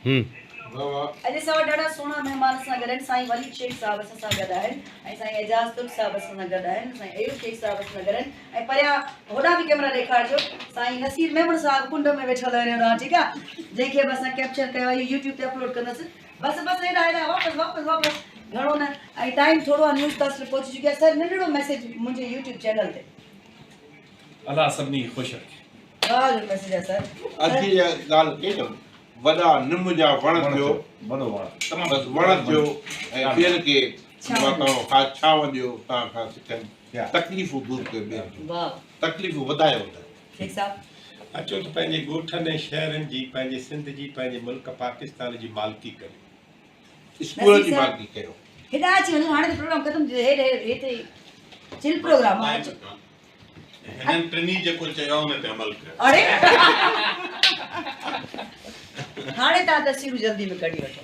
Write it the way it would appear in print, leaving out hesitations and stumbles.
اڄ اسان وٽ ڏاڍا سهڻا مهمان اسان سان گڏ آهن سائين وليد شيخ صاحب اسان سان گڏ آهن ۽ سائين اعجاز ترڪ صاحب اسان سان گڏ آهن سائين ايوب شيخ صاحب اسان سان گڏ آهن ۽ پريان هوڏانهن به ڪئميرا ڏيکارجو سائين نصير ميمڻ صاحب ڪنڊ ۾ ويٺل آهن هوڏانهن ٺيڪ آهي جنهن کي به اسان ڪيپچر ڪيو آهي يوٽيوب تي اپلوڊ ڪندس بس بس هيڏانهن هيڏانهن واپس واپس واپس گهڻو نه ۽ ٽائيم ٿورو آهي نيوز ڪاسٽر پهچي چڪي آهي سر ننڍڙو ميسيج منهنجي يوٽيوب چينل تي. الله سڀني کي خوش رکي. واھ جو ميسيج آهي سر. اڌ جي ڳالهه ڪئي نه وڏا نم جا وڻ ٿيو وڏو وڻ بس وڻ ٿيو ۽ ٻين کي توهان ڇانو ڏيو توهان کان سکن تڪليفون دور ڪيو ٻين جون تڪليفون وڌايو نه. شيخ صاحب. اچو ته پنهنجي ڳوٺن ۽ شهرن جي، پنهنجي سنڌ جي، پنهنجي ملڪ پاڪستان جي مالڪي ڪريون. اسڪول جي مالڪي ڪيو. هيڏانهن اچي وڃو هاڻي ته پروگرام ختم ٿي ويو هيڏ هيڏ هتي چل پروگرام آهي اچو. هنن ٽنهي جيڪو چيو آهي ان تي عمل ڪيو. اڙي هاڻي توهان تصويرون جلدي ۾ ڪڍي وٺو.